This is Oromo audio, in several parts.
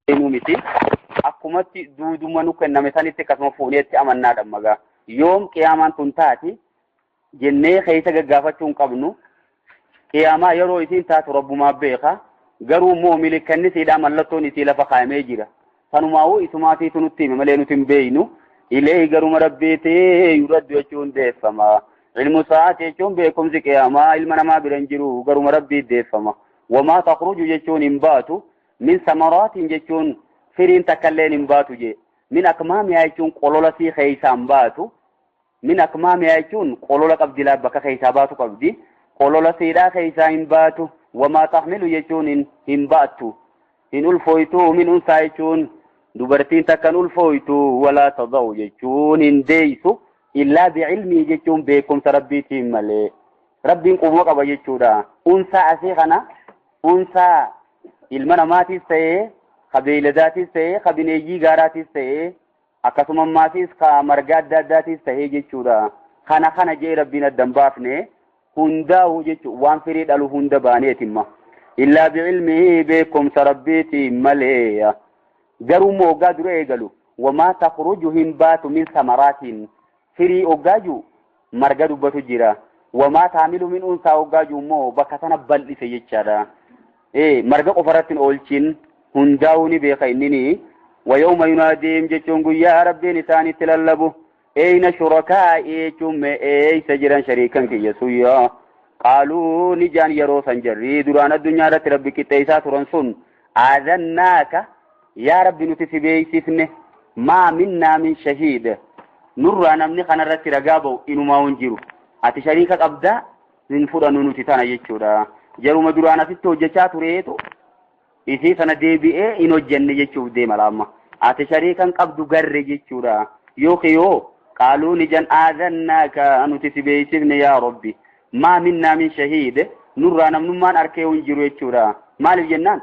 Beeynuu miti. Akkumatti duuduma nu kenname sanitti akkasuma fuuneetti amannaadha magaa. Yoom qiyaamaan tun taati jennee keessa gaggaafachuu hin qabnu. Qiyaamaa yeroo isiin taatu Rabbumaa beeka. Garuu immoo milikkanni siidhaa mallattoon isii lafa kaayamee jira. Sanumaa'uu isumaatiitu nutti hime malee nuti hin beeynu. Ileehi garuma Rabbiiti yuraddu jechuun deeffama. Ilmu sa'aati jechuun beekumsi qiyaamaa ilma namaa bira hin jiru, garuma Rabbii deeffama. Wamaa takhruju jechuun hin baatu. Min samaraatiin jechuun firiin takkalleen hin baatu jee. Min akmaamihaa jechuun qolola sii keessaa hin baatu. Min akmaamihaa jechuun qolola qabdi laa, bakka keessaa baatu qabdi. Qolola siidhaa keessaa hin baatu. Wamaa taxmilu jechuun hin baattu. Hin ulfooytu. Min unsaa jechuun dubartiin takka hin ulfooytu. Walaa tada'u jechuun hin deeysu. Illaa bi'ilmii jechuun beekumsa Rabbiitiin malee. Rabbiin qubuma qaba jechuudha. Unsaa asii kana unsaa ilma namaatiis ta'ee, ka beeyladaatis ta'ee, ka bineeyyii gaaraatis ta'ee, akkasuma ammaatiis ka marga adda addaatiis ta'ee jechuudha. Kana jee Rabbiin adda hin baafne hundaa'u jechuudha. Waan firii dhalu hunda baaneetimma. Illaa bi'ilmii beekumsa Rabbiitiin malee. Garuu immoo hoggaa dura eegalu wamaa takhruju hin baatu min samaraatiin firii hoggaa jiru marga dubbatu jira. Wamaa taamilu min unsaa hoggaa jiru immoo bakka sana bal'ise jechaadha. Marga qofa irratti hin oolchin, hundaa'uu ni beeka innini. Wayawma yunaadiim jechuun guyyaa Rabbiin isaanitti lallabu. Eeyna shurakaa'i jechuun mee eeysa jiran shariikan kiyya suyyaa. Qaaluu ni jaan yeroo san jarri duraan addunyaa irratti Rabbi qixxeessaa turan sun aazannaaka yaa Rabbi nuti si beeksifne maa minnaa min shahiid nurraa namni kanarratti ragaa ba'u inumaa hin jiru. Ati shariika qabdaa hin fudhannu nuti tana jechuudha. Jaruma duraan asitti hojjechaa tureetu isii sana deebi'ee hin hojjenne jechuuf deema laamma. Ati shariikan qabdu garre jechuudha. Yookiin yoo qaaluu ni jan aazannaaka nuti si beeksifne yaa Rabbi maa minnaa min shahiid nurraa namnummaan arkee hin jiru jechuudha. Maaliif jennaan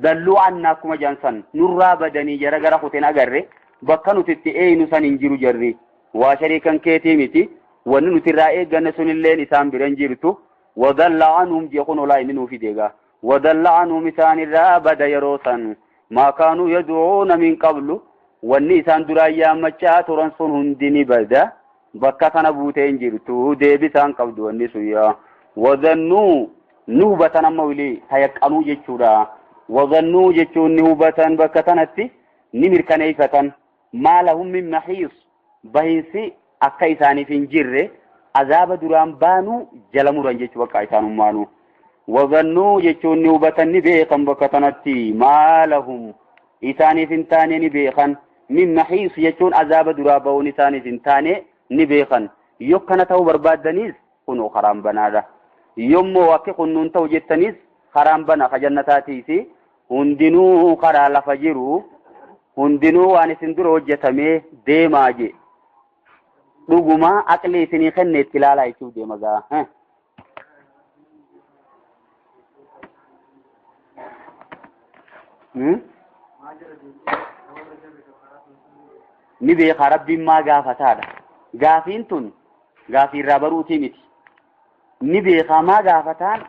dalluu annaa akkuma jaan san nurraa badanii jara gara kuteen agarre bakka nuti itti eeynu san hin jiru jarri. Waa shariikan keetii miti, wanni nuti irraa eegganne sunilleen isaan bira hin jirtu. Wadalla anhum jee kun olaa inni nuu fide egaa. Wadalla anhum isaan irraa bada yeroo san maa kaanuu yad'uuna min qablu wanni isaan duraan yaammachaa turan sun hundi ni bada, bakka kana buutee hin jirtu, deebisaan qabdu wanni sun yaa. Wadhannuu ni hubatan amma wilii tayaqqanuu jechuudha. Wadhannuu jechuun ni hubatan, bakka tanatti ni mirkaneeffatan. Maa lahum min mahiis bahinsi akka isaaniif hin jirre azaaba duraan baanuu jala muran jechuu bakka isaanummaanuu. Wadhannuu jechuun ni hubatan, ni beekan bakka tanatti maa lahum isaaniif hin taane ni beekan. Min mahiis jechuun azaaba duraa ba'uun isaaniif hin taane ni beekan. Yoo kana ta'uu barbaaddaniis kunoo karaan banaadha. Yommuu akki kun nuun ta'u jettaniis karaan bana ka jannataatiisi. Hundinuu karaa lafa jiru, hundinuu waan isin dura hojjetamee deemaa je. Dhuguma aqli isinii kenne itti ilaalaa jechuuf deema gaa. Ni beeka Rabbiin maa gaafataadha. Gaafiin tun gaafii irraa baruutii miti. Ni beekaa maa gaafataan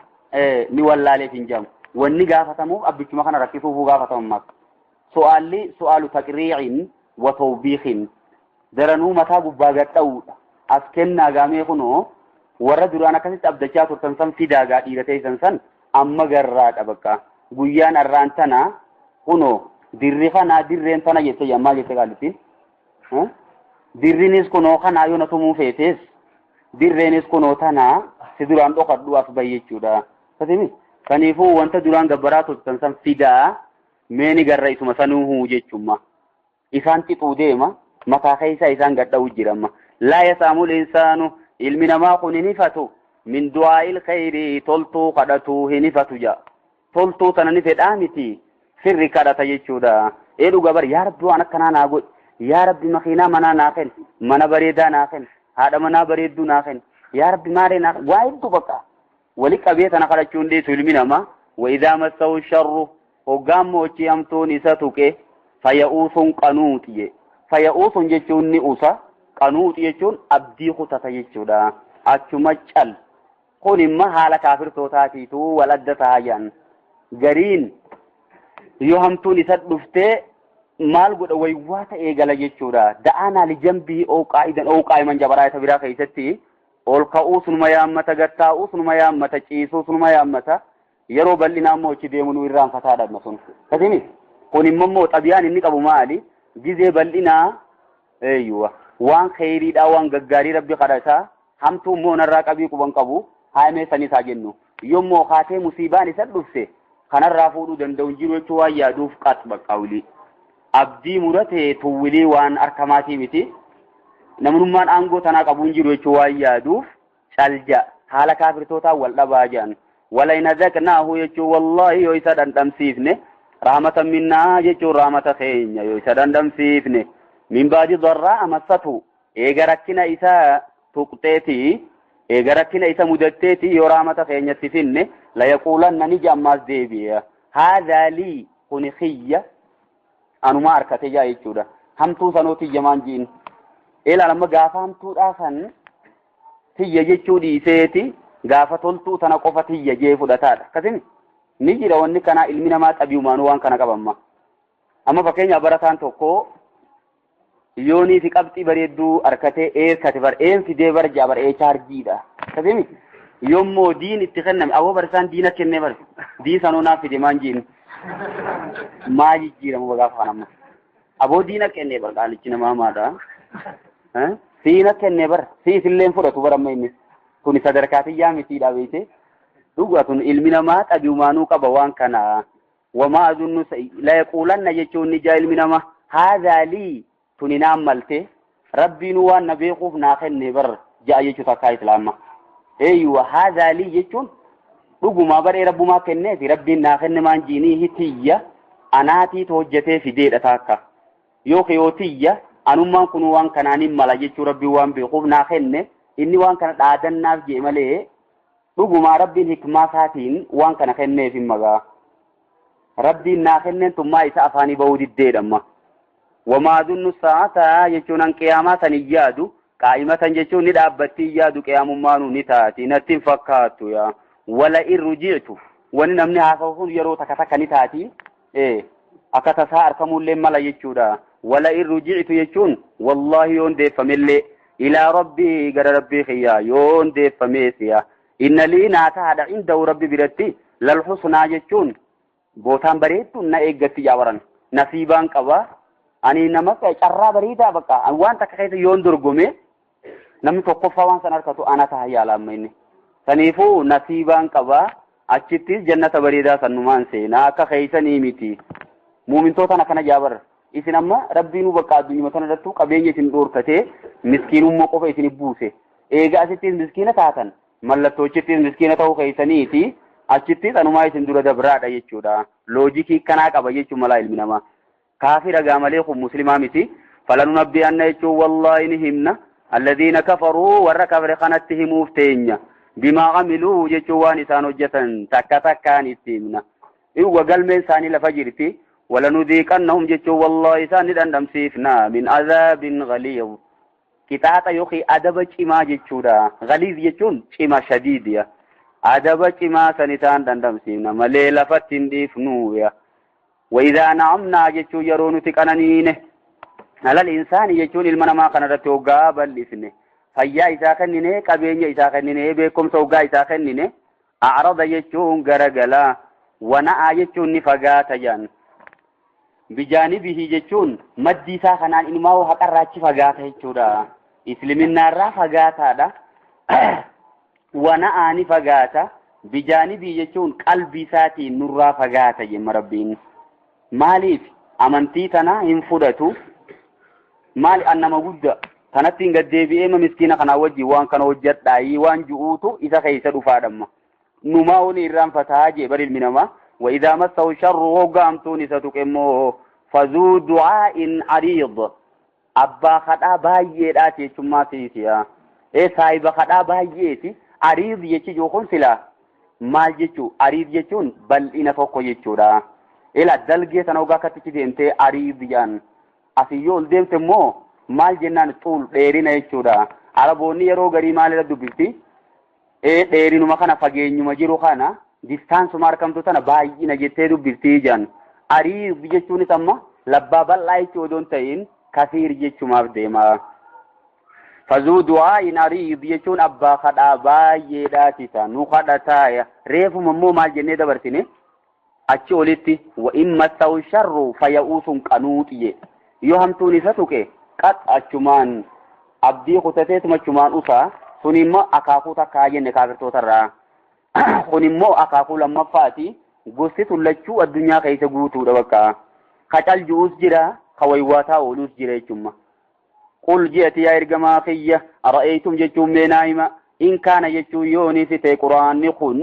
ni wallaaleef hin jedhamu. Wanni gaafatamuuf abbichuma kana rakkisuufuu gaafatama ammaas. Su'aalli su'aalu taqriicin wa tawbiikin daranuu mataa gubbaa gad dha'uudha. As kennaa gaamee kunoo warra duraan akkasitti abdachaa turtan san fidaa gaa dhiira teessan san amma garraadha bakka. Guyyaan arraan tana kunoo dirri kanaa dirreen tana jette ammaa jette qaalittiin. Dirrinis kunoo kanaa yoo na tumuu feetes dirreenis kunoo tana si duraan dhokadhu as bahi jechuudha. Kasimi kaniifuu wanta duraan gabbaraa turtan san fidaa meeni garra isuma sanuuhuu jechumma. Isaan xixuu deema mataa keessa isaan gadha'u jiramma. Laa yasaamul insaanu ilmi namaa kun hin hifatu min du'aa'il khayrii toltuu kadhatuu hin hifatu ja'a. Toltuu tana ni fedhaa miti sirri kadhata jechuudha. Ee dhuga bar yaa Rabbi waan akkanaa naa godhi, yaa Rabbi makiinaa manaa naa kenni, mana bareedaa naa kenni, haadha manaa bareedduu naa kenni, yaa Rabbi maalee naa kenni, waa hedduu bakka wali qabee tana kadhachuun dhiisu ilmi namaa. Wa idhaa massahu sharru hoggaan moochii hamtuun isa tuqe faya'uusun qanuuxi je. Faya'uusun jechuun ni usa, qanuuxi jechuun abdii kutata jechuudha. Achuma cal. Kun imma haala kaafirtootaatiitu wal adda tahaa jedhan. Gariin Yoo hamtuun isa dhuftee maal godha waywaata eegala jechuudha. Da'aanaa lijambii oo qaa'idan oo qaa'iman jabaraa isa biraa keessatti ol ka'uu sunuma yaammata, gattaa'uu sunuma yaammata, ciisuu sunuma yaammata. Yeroo bal'inaa immoo achi deemu nu irraanfataadha amma sun. Kasimi kun immoo xabiyaan inni qabu maali? Gizee bal'inaa eeyyuwa waan kheyriidhaa waan gaggaarii rabbi kadhataa hamtuu immoo narraa qabii quban qabu haamee sanis haa jennu. Yommuu kaatee musiibaan isa dhufte kanarraa fuudhuu danda'u hin jiru jechuu waan yaaduuf qax baqqaawilii. Abdii murate tuwwilii waan harkamaatii miti. Namnummaan aangoo tanaa qabu hin jiru jechuu waan yaaduuf calja haala kaafirtootaa wal dhabaa jedhan. Wala in adaqnaahu jechuun wallaahi yoo isa dhandhamsiifne rahmatan minnaa jechuun rahmata keenya yoo isa dhandhamsiifne min baadi darraa amassatu eega rakkina isaa tuqxeeti eega rakkina isa mudatteeti yoo rahmata keenyatti finne layaquulanna ni jammaas deebi'a. Haadhaa lii kuni xiyya anuma harkate jaa jechuudha. Hamtuu sanoo tiyya maan jiin. Eelaan amma gaafa hamtuudhaa san tiyya jechuu dhiiseeti gaafa toltuu tana qofa tiyya jee fudhataadha. Akkasimi ni jira wanni kanaa ilmi namaa xabii'umaanuu waan kana qabamma. Amma fakkeenyaaf barataan tokko yoonii fi qabxii bareedduu harkatee eessate bar een fidee bar jaa bar ee chaarjiidha. Akkasimi yommuu diin itti kenname awwa barisaan diina kennee bar diin sanoo naaf fide maan jiin maa jijjiiramu gaafa kana amma. Aboo diina kennee bar qaalichi nama hamaadha. Siina kennee bar siis illee fudhatu bar amma inni. Kuni sadarkaa tiyyaa mitiidha beekte. Dhugaa tun ilmi namaa xabii'umaanuu qaba waan kana. Wamaa adunnu la yaquulanna jechuun ni jaa ilmi namaa haadhaa lii tuni naan malte rabbiinuu waan na beekuuf naa kenne bar ja'a jechuu takkaa islaama. Eeyyuwa haadhaa lii jechuun dhugumaa baree rabbumaa kenneefi rabbiin naa kenne maan jiinii hitiyya anaatiitu hojjetee fideedha taakka. Yookiin yoo tiyya anummaan kun waan kanaan hin mala jechuu rabbiin waan beekuuf naa kenne inni waan kana dhaadannaaf jee malee dhugumaa rabbiin hikmaa isaatiin waan kana kenneef hin magaa. Rabbiin naa kenneen tummaa isa afaanii bahuu diddeedhamma. Wamaa dunnu sa'ataa jechuun an qiyaamaa san hin yaadu qaa'imatan jechuun ni dhaabbatti hin yaadu qiyaamummaanuu ni taati natti hin fakkaattu yaa. Wala irru ji'tu wani namni haasawu kun yeroo takka takka ni taati akka tasaa argamuullee mala jechuudha. Wala irru ji'tu jechuun wallaahi yoon deeffamellee ilaa rabbii gara rabbii kiyyaa yoon deeffameesiya. Inna lii naa tahaadha indahu rabbi biratti lal husnaa jechuun bootaan bareedduun na eeggatti jaabaran nasiibaan qaba. Ani nama carraa bareedaa bakka waan takka keessa yoon dorgome namni tokkoffaa waan san harkatu ana taha yaala amma inni. Saniifuu nasiibaan qaba achittis jannata bareedaa sannumaan seenaa akka keessanii miti. Muumintootaan akkana jaabar. Isin amma rabbiinuu bakka addunyaa tana irrattuu qabeenya isin dhoorkatee miskiinummaa qofa isin buuse. Eega asittis miskiina taatan mallattoochittis miskiina ta'uu keessaniiti achittis anumaa isin dura dabraadha jechuudha. Loojikii kanaa qaba jechuun malaa ilmi namaa. Kaafira gaamalee kun muslimaa miti. Falanunabbi'anna jechuun wallaahi ni himna. Alladhiina kafaruu warra kafre kanatti himuuf teenya. Bimaa amiluu jechuun waan isaan hojjetan takka takkaan itti himna. Iwwa galmeen isaanii lafa jirti. Walanudiiqannahum jechuun wallaahi isaan ni dhandhamsiifna min azaabin ghaliidh. Qixaaxa yookiin adaba cimaa jechuudha. Ghaliidh jechuun cima shadiidiya. Adaba cimaa san isaan dhandhamsiifna malee lafatti hin dhiifnuuya. وإذا نعمنا جتشو يرون تقنانين على الإنسان جتشون المنما كان رتوغا بل فيا إذا كنني قبين إذا كنني بكم سوغا إذا كنني أعرض جتشون غرغلا ونأى جتشون نفقات جان بجانبه جتشون مدي ساخنان إنما هو حق الراتش فقات جتشورا إسلمنا الرا فقات هذا ونأى نفقات بجانبه جتشون قلبي ساتي نرا فقات جم ربين. Maaliif amantii tana hin fudhatu maali an nama guddaa kanatti hin gaddeebi'ee miskiina kanaa wajjin waan kana hojjedhaayii waan ju'uutu isa keessa dhufaadhamma. Numaa wani irraanfataa jee bar ilmi namaa. Wa idhaa massahu sharru hoggaamtuun isa tuqe immoo fazuu du'aa'in ariid abbaa kadhaa baay'eedhaati jechummaa siisiya. Saahiba kadhaa baay'eeti. Ariid jechi kun silaa maal jechuu ariid jechuun bal'ina tokko jechuudha. Ila dalgee sana hoggaa akkatti deemtee ariid jedhan. Asii yoo ol deemte immoo maal jennaan xuul dheerina jechuudha. Araboonni yeroo garii maalirra dubbifti? Dheerinuma kana fageenyuma jiru kana distaansuma argamtu tana baay'ina jettee dubbifti jedhan. Ariid jechuunis amma labbaa bal'aa jechuu odoon ta'in kasiir jechumaaf deema. Fazuu du'aayin ariid jechuun abbaa kadhaa baay'eedhaatisa nu kadhataaya. Reefuma immoo maal jennee dabarsine achi olitti wa in massahu sharru faya'uusun qanuuxi jedhe. Yoo hamtuun isa tuqe qax achumaan abdii kutateetuma achumaan usaa sun immoo akaakuu takkaa jenne kaafirtootarraa. Kun immoo akaakuu lammaffaati. Gosti tullachuu addunyaa keessa guutuudha bakka. Ka calju'us jira, ka waywaataa ooluus jira jechuudha. Qul ji'ati yaa ergamaa kiyya ara'aytum jechuun mee naa hima in kaana jechuun yoonii fi ta'e quraanni kun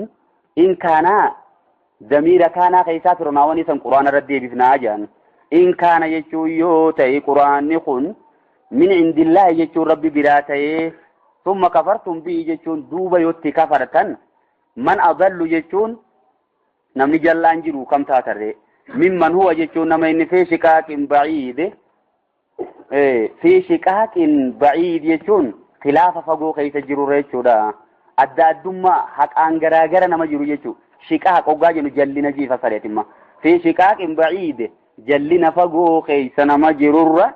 in kaanaa damiira kaanaa keessaa firnaawwan isan quraana irra deebifnaa jedhan. In kaana jechuun yoo ta'e quraanni kun min indillaahi jechuun rabbi biraa ta'ee summa kafartum bihi jechuun duuba yootti kafartan man adallu jechuun namni jallaan jiru kam taatarree mimman huwa jechuun nama inni fi shiqaaqin ba'iide fi shiqaaqin ba'iid jechuun khilaafa fagoo keessa jirurra jechuudha. Adda addummaa haqaan garaagara nama jiru jechuudha. Shiqaaq hoggaa jennu jallina jiifa sareetimma. Fi shiqaaqin ba'iide jallina fagoo keessa nama jirurra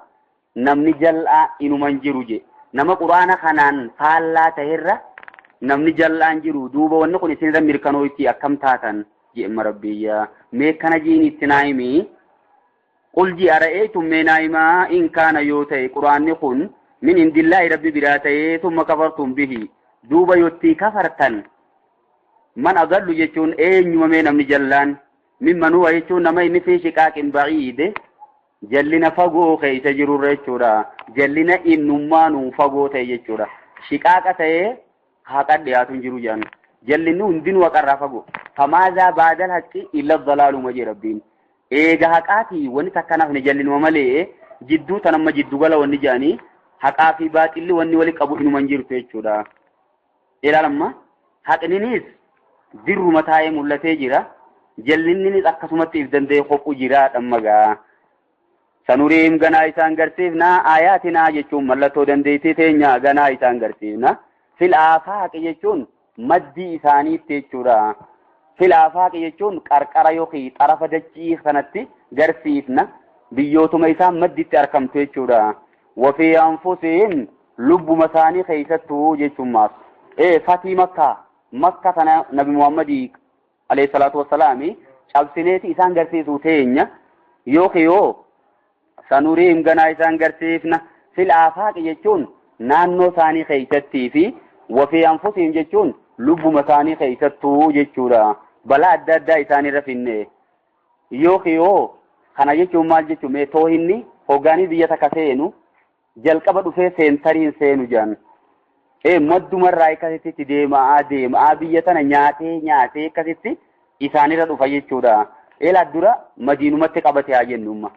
namni jal'aa inuman jiru je. Nama quraana kanaan faallaa ta'erra namni jal'aan jiru duuba wanni kun isinirra mirkanoo itti akkam taatan je'emma rabbiyyaa. Mee kana jiin itti naa himi. Qul ji ara'aytum mee naa himaa in kaana yoo ta'e quraanni kun min indillaahi rabbi biraa ta'ee summa kafartum bihi duuba yotti kafartan man adallu jechuun eenyuma mee namni jallaan mimman huwa jechuun nama inni fi shiqaaqin ba'iide jallina fagoo keessa jirurra jechuudha. Jallina innummaanuu fagoo ta'e jechuudha. Shiqaaqa ta'ee haqa dhiyaatu hin jiru jedhan. Jallinni hundinuu haqarraa fagoo. Famaazaa baadal haqqi illa dalaaluma jee rabbiin. Eega haqaatii wanni takka nafne jallinuma malee jidduu tanamma jiddugala wanni jedhanii haqaa fi baaxilli wanni wali qabu inuma hin jirtu jechuudha. Ilaalamma haqninis dirruma taa'ee mul'atee jira. Jallinninis akkasumatti if danda'ee kophuu jira dhammagaa. Sanuriim ganaa isaan garsiifna aayaatinaa jechuun mallattoo dandeettii teenya ganaa isaan garsiifna. Fil aafaaqi jechuun maddii isaaniitti jechuudha. Fil aafaaqi jechuun qarqara yookiin xarafa dachii kanatti garsiifna. Biyyootuma isaan madditti argamtu jechuudha. Wafii anfusihim lubbuma isaanii keessattuu jechuun maas. Fatii makkaa makka tana Nabi Muhammadii alayhi salaatu wassalaami cabsineeti isaan garsiisuu teenya yookiin yoo sanuriim ganaa isaan garsiifna. Fil aafaaqi jechuun naannoo isaanii keessattii fi wafii anfusihim jechuun lubbuma isaanii keessattuu jechuudha. Balaa adda addaa isaanirra finne yookiin yoo kana jechuun maal jechuun mee toohinni hoggaanii biyya takka seenu jalqaba dhufee seentariin seenu jedhan. Maddumarraa akkasitti deemaa deemaa biyya tana nyaatee nyaatee akkasitti isaanirra dhufa jechuudha. Eelaa dura madiinumatti qabate haa jennumma.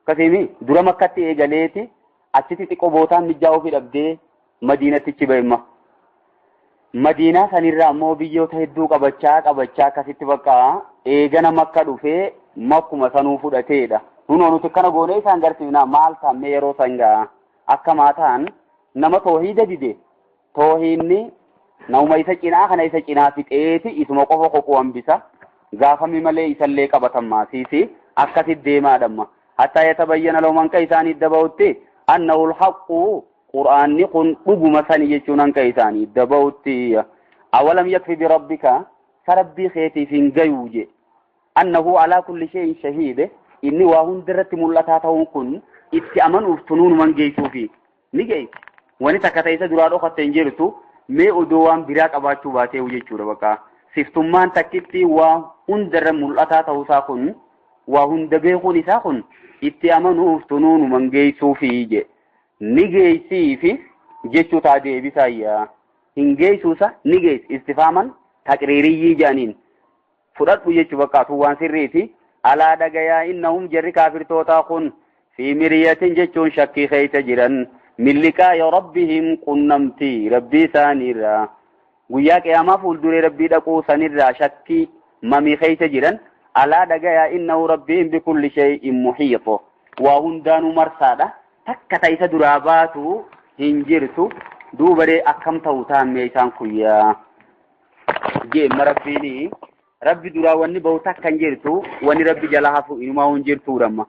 Akkasiimi dura makkatti eegaleeti achitti xiqqoo bootaan mijaa ofii dhabdee madiinatti ba'imma. Madiinaa sanirraa immoo biyyoota hedduu qabachaa qabachaa akkasitti bakka eegana makka dhufee makkuma sanuu fudhateedha. Hunoo nuti kana goonee isaan garsiifnaa maal ta'an yeroo san ga'a akkamaa ta'an nama toohiida dide toohiinni nama isa cinaa kana isa cinaa fixeeti isuma qofa qoqoo hambisa gaafami malee isallee qabatan maasiisi akkasitti deemaadhamma. Hattaa yatabayyana lahum hanqa isaanii daba'utti annahu alhaqqu qur'aanni kun dhuguma sani jechuun hanqa isaanii daba'utti awalam yakfi birabbika sarabbii keetiif hin gayuu je annahu alaa kulli shay'in shahiide inni waa hundarratti mul'ataa ta'uun kun itti amanuuf tunuunuman geessuufi ni geessi. Wani takka ta'e isa duraa dhokatte hin jirtu mee odoo waan biraa qabaachuu baatee jechuudha bakka. Siftummaan takkitti waa hundarra mul'ataa ta'uusaa kun waa hunda beekuun isaa kun itti amanuuf tunuunuman geessuufi je. Ni geessiifi jechuu taa deebisaayyaa. Hin geessuusa ni geessi istifaaman taqriiriyyii jedhaniin. Fudhadhu jechuu bakka tun waan sirriiti. Alaa dhagayaa innahum jarri kaafirtootaa kun fi miriyatin jechuun shakkii keessa jiran min liqaa'i rabbihim qunnamtii rabbii isaaniirraa guyyaa qiyaamaa fuulduree rabbii dhaquu sanirraa shakkii mamii keessa jiran alaa dhagayaa innahu rabbiin bikulli shay'in muhiixo waa hundaanuu marsaadha takka ta isa duraa baatu hin jirtu duubaree akkam ta'u taammee isaan kuyyaa jeemma rabbiini. Rabbi duraa wanni bahu takka hin jirtu, wanni Rabbi jala hafu inumaa hin jirtuudha amma.